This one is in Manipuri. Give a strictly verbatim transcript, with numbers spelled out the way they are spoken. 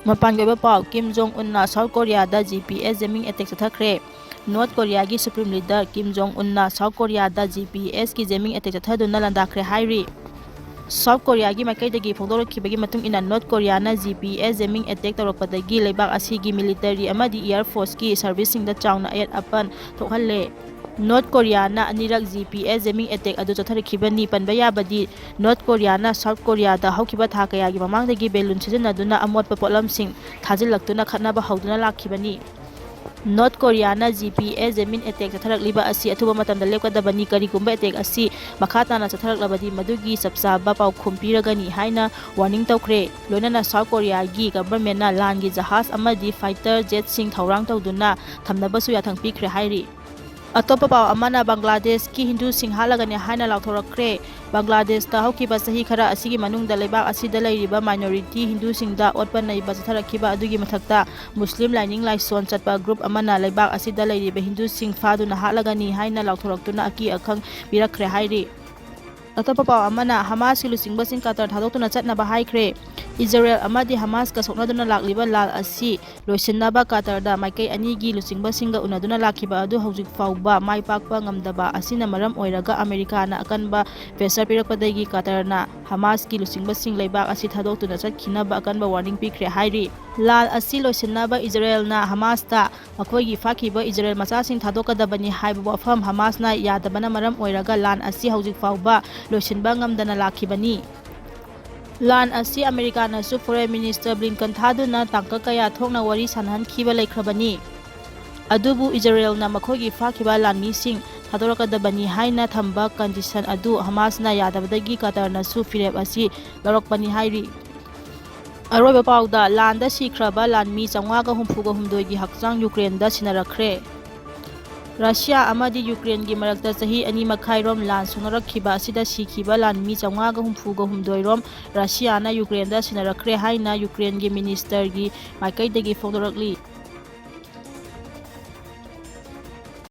ꯃꯄꯥꯟꯒꯤ ꯑꯣꯏꯕ ꯄꯥꯎ꯫ ꯀꯤꯝ ꯖꯣꯡ ꯎꯟꯅ ꯁꯥꯎꯠ ꯀꯣꯔꯤꯌꯥꯗ G P S jamming attack ꯆꯠꯊꯈ꯭ꯔꯦ꯫ ꯅꯣꯔꯠ ꯀꯣꯔꯤꯌꯥꯒꯤ ꯁꯨꯄ꯭ꯔꯤꯝ ꯂꯤꯗꯔ ꯀꯤꯝ ꯖꯣꯡ ꯎꯟꯅ ꯁꯥꯎꯠ ꯀꯣꯔꯤꯌꯥꯗ ꯖꯤ ꯄꯤ ꯑꯦꯁꯀꯤ ꯖꯦꯃꯤꯡ ꯑꯦꯇꯦꯛ ꯆꯠꯊꯗꯨꯅ ꯂꯥꯟꯗꯥꯈ꯭ꯔꯦ ꯍꯥꯏꯔꯤ꯫ ꯁꯥꯎꯠ ꯀꯣꯔꯤꯌꯥꯒꯤ ꯃꯥꯏꯀꯩꯗꯒꯤ ꯐꯣꯡꯗꯣꯔꯛꯈꯤꯕꯒꯤ ꯃꯇꯨꯡ ꯏꯟꯅ, ꯅꯣꯔꯠ ꯀꯣꯔꯤꯌꯥꯅ G P S jamming attack ꯇꯧꯔꯛꯄꯗꯒꯤ ꯂꯩꯕꯥꯛ ꯑꯁꯤꯒꯤ ꯃꯤꯂꯤꯇꯔꯤ ꯑꯃꯗꯤ ꯏꯌꯥꯔ ꯐꯣꯔꯁꯀꯤ ꯁꯔꯚꯤꯁꯁꯤꯡꯗ ꯆꯥꯎꯅ ꯑꯌꯦꯠ ꯑꯄꯟ ꯊꯣꯛꯍꯜꯂꯦ꯫ ꯅꯣꯔꯠ ꯀꯣꯔꯤꯌꯥꯅ ꯑꯅꯤꯔꯛ G P S jamming attack ꯑꯗꯨ ꯆꯠꯊꯔꯛꯈꯤꯕꯅꯤ꯫ ꯄꯟꯕ ꯌꯥꯕꯗꯤ, ꯅꯣꯔꯠ ꯀꯣꯔꯤꯌꯥꯅ ꯁꯥꯎꯠ ꯀꯣꯔꯤꯌꯥꯗ ꯍꯧꯈꯤꯕ ꯊꯥ ꯀꯌꯥꯒꯤ ꯃꯃꯥꯡꯗꯒꯤ ꯕꯦꯂꯨꯟ ꯁꯤꯖꯤꯟꯅꯗꯨꯅ ꯑꯃꯣꯠꯄ ꯄꯣꯠꯂꯝꯁꯤꯡ ꯊꯥꯖꯤꯜꯂꯛꯇꯨꯅ ꯈꯠꯅꯕ ꯍꯧꯗꯨꯅ ꯂꯥꯛꯈꯤꯕꯅꯤ꯫ ꯅꯣꯔꯠ ꯀꯣꯔꯤꯌꯥꯅ G P S jamming attack ꯆꯠꯊꯔꯛꯂꯤꯕ ꯑꯁꯤ ꯑꯊꯨꯕ ꯃꯇꯝꯗ ꯂꯦꯞꯀꯗꯕꯅꯤ꯫ ꯀꯔꯤꯒꯨꯝꯕ ꯑꯦꯇꯦꯛ ꯑꯁꯤ ꯃꯈꯥ ꯇꯥꯅ ꯆꯠꯊꯔꯛꯂꯕꯗꯤ, ꯃꯗꯨꯒꯤ ꯆꯞ ꯆꯥꯕ ꯄꯥꯎꯈꯨꯝ ꯄꯤꯔꯒꯅꯤ ꯍꯥꯏꯅ ꯋꯥꯔꯅꯤꯡ ꯇꯧꯈ꯭ꯔꯦ꯫ ꯂꯣꯏꯅꯅ ꯁꯥꯎꯠ ꯀꯣꯔꯤꯌꯥꯒꯤ ꯒꯚꯔꯟꯃꯦꯟꯠꯅ ꯂꯥꯟꯒꯤ ꯖꯍꯥꯖ ꯑꯃꯗꯤ ꯐꯥꯏꯇꯔ ꯖꯦꯠꯁꯤꯡ ꯊꯧꯔꯥꯡ ꯇꯧꯗꯨꯅ ꯊꯝꯅꯕꯁꯨ ꯌꯥꯊꯪ ꯄꯤꯈ꯭ꯔꯦ ꯍꯥꯏꯔꯤ꯫ ꯑꯇꯣꯞꯄ ꯄꯥꯎ ꯑꯃꯅ, ꯕꯪꯒ꯭ꯂꯥꯗꯦꯁꯀꯤ ꯍꯤꯟꯗꯨꯁꯤꯡ ꯍꯥꯠꯂꯒꯅꯤ ꯍꯥꯏꯅ ꯂꯥꯎꯊꯣꯔꯛꯈ꯭ꯔꯦ꯫ ꯕꯪꯒ꯭ꯂꯥꯗꯦꯁꯇ ꯍꯧꯈꯤꯕ ꯆꯍꯤ ꯈꯔ ꯑꯁꯤꯒꯤ ꯃꯅꯨꯡꯗ ꯂꯩꯕꯥꯛ ꯑꯁꯤꯗ ꯂꯩꯔꯤꯕ ꯃꯥꯏꯅꯣꯔꯤꯇꯤ ꯍꯤꯟꯗꯨꯁꯤꯡꯗ ꯑꯣꯠꯄ ꯅꯩꯕ ꯆꯠꯊꯔꯛꯈꯤꯕ ꯑꯗꯨꯒꯤ ꯃꯊꯛꯇ, ꯃꯨꯁꯂꯤꯝ ꯂꯥꯏꯅꯤꯡ ꯂꯥꯏꯁꯣꯟ ꯆꯠꯄ ꯒ꯭ꯔꯨꯞ ꯑꯃꯅ ꯂꯩꯕꯥꯛ ꯑꯁꯤꯗ ꯂꯩꯔꯤꯕ ꯍꯤꯟꯗꯨꯁꯤꯡ ꯐꯥꯗꯨꯅ ꯍꯥꯠꯂꯒꯅꯤ ꯍꯥꯏꯅ ꯂꯥꯎꯊꯣꯔꯛꯇꯨꯅ ꯑꯀꯤ ꯑꯈꯪ ꯄꯤꯔꯛꯈ꯭ꯔꯦ ꯍꯥꯏꯔꯤ꯫ ꯑꯇꯣꯞꯄ ꯄꯥꯎ ꯑꯃꯅ, ꯍꯃꯥꯁꯀꯤ ꯂꯨꯆꯤꯡꯕꯁꯤꯡ ꯀꯇꯔ ꯊꯥꯗꯣꯛꯇꯨꯅ ꯆꯠꯅꯕ ꯍꯥꯏꯈ꯭ꯔꯦ꯫ ꯏꯖꯔꯦꯜ ꯑꯃꯗꯤ ꯍꯃꯥꯁꯀ ꯁꯣꯛꯅꯗꯨꯅ ꯂꯥꯛꯂꯤꯕ ꯂꯥꯟ ꯑꯁꯤ ꯂꯣꯏꯁꯤꯟꯅꯕ ꯀꯇꯔꯗ ꯃꯥꯏꯀꯩ ꯑꯅꯤꯒꯤ ꯂꯨꯆꯤꯡꯕꯁꯤꯡꯒ ꯎꯅꯗꯨꯅ ꯂꯥꯛꯈꯤꯕ ꯑꯗꯨ ꯍꯧꯖꯤꯛ ꯐꯥꯎꯕ ꯃꯥꯏ ꯄꯥꯛꯄ ꯉꯝꯗꯕ ꯑꯁꯤꯅ ꯃꯔꯝ ꯑꯣꯏꯔꯒ, ꯑꯃꯦꯔꯤꯀꯥꯅ ꯑꯀꯟꯕ ꯄ꯭ꯔꯦꯁꯔ ꯄꯤꯔꯛꯄꯗꯒꯤ ꯀꯇꯔꯅ ꯍꯃꯥꯁꯀꯤ ꯂꯨꯆꯤꯡꯕꯁꯤꯡ ꯂꯩꯕꯥꯛ ꯑꯁꯤ ꯊꯥꯗꯣꯛꯇꯨꯅ ꯆꯠꯈꯤꯅꯕ ꯑꯀꯟꯕ ꯋꯥꯔꯅꯤꯡ ꯄꯤꯈ꯭ꯔꯦ ꯍꯥꯏꯔꯤ꯫ ꯂꯥꯟ ꯑꯁꯤ ꯂꯣꯏꯁꯤꯟꯅꯕ ꯏꯖꯔꯦꯜꯅ ꯍꯃꯥꯁꯇ ꯃꯈꯣꯏꯒꯤ ꯐꯥꯈꯤꯕ ꯏꯖꯔꯦꯜ ꯃꯆꯥꯁꯤꯡ ꯊꯥꯗꯣꯛꯀꯗꯕꯅꯤ ꯍꯥꯏꯕ ꯋꯥꯐꯝ ꯍꯃꯥꯁꯅ ꯌꯥꯗꯕꯅ ꯃꯔꯝ ꯑꯣꯏꯔꯒ ꯂꯥꯟ ꯑꯁꯤ ꯍꯧꯖꯤꯛ ꯐꯥꯎꯕ ꯂꯣꯏꯁꯤꯟꯕ ꯉꯝꯗꯅ ꯂꯥꯛꯈꯤꯕꯅꯤ꯫ ꯂꯥꯟ ꯑꯁꯤ ꯑꯃꯦꯔꯤꯀꯥꯅꯁꯨ ꯐꯣꯔꯦꯟ ꯃꯤꯅꯤꯁꯇꯔ ꯕ꯭ꯂꯤꯟꯀꯟ ꯊꯥꯗꯨꯅ ꯇꯥꯡꯀꯛ ꯀꯌꯥ ꯊꯣꯛꯅ ꯋꯥꯔꯤ ꯁꯥꯟꯅꯍꯟꯈꯤꯕ ꯂꯩꯈ꯭ꯔꯕꯅꯤ꯫ ꯑꯗꯨꯕꯨ ꯏꯖꯔꯦꯜꯅ ꯃꯈꯣꯏꯒꯤ ꯐꯥꯈꯤꯕ ꯂꯥꯟꯃꯤꯁꯤꯡ ꯊꯥꯗꯣꯔꯛꯀꯗꯕꯅꯤ ꯍꯥꯏꯅ ꯊꯝꯕ ꯀꯟꯗꯤꯁꯟ ꯑꯗꯨ ꯍꯃꯥꯁꯅ ꯌꯥꯗꯕꯗꯒꯤ ꯀꯇꯔꯅꯁꯨ ꯐꯤꯔꯦꯞ ꯑꯁꯤ ꯂꯧꯔꯛꯄꯅꯤ ꯍꯥꯏꯔꯤ꯫ ꯑꯔꯣꯏꯕ ꯄꯥꯎꯗ, ꯂꯥꯟꯗ ꯁꯤꯈ꯭ꯔꯕ ꯂꯥꯟꯃꯤ ꯆꯥꯝꯃꯉꯥꯒ ꯍꯨꯝꯐꯨꯒ ꯍꯨꯝꯗꯣꯏꯒꯤ ꯍꯛꯆꯥꯡ ꯌꯨꯀ꯭ꯔꯦꯟꯗ ꯁꯤꯟꯅꯔꯛꯈ꯭ꯔꯦ꯫ ꯔꯁꯤꯌꯥ ꯑꯃꯗꯤ ꯌꯨꯀ꯭ꯔꯦꯟꯒꯤ ꯃꯔꯛꯇ ꯆꯍꯤ ꯑꯅꯤ ꯃꯈꯥꯏꯔꯣꯝ ꯂꯥꯟ ꯁꯣꯛꯅꯔꯛꯈꯤꯕ ꯑꯁꯤꯗ ꯁꯤꯈꯤꯕ ꯂꯥꯟꯃꯤ ꯆꯥꯝꯃꯉꯥꯒ ꯍꯨꯝꯐꯨꯒ ꯍꯨꯝꯗꯣꯏꯔꯣꯝ ꯔꯁꯤꯌꯥꯅ ꯌꯨꯀ꯭ꯔꯦꯟꯗ ꯁꯤꯟꯅꯔꯛꯈ꯭ꯔꯦ ꯍꯥꯏꯅ ꯌꯨꯀ꯭ꯔꯦꯟꯒꯤ ꯃꯤꯅꯤꯁꯇꯔꯒꯤ ꯃꯥꯏꯀꯩꯗꯒꯤ ꯐꯣꯡꯗꯣꯔꯛꯂꯤ꯫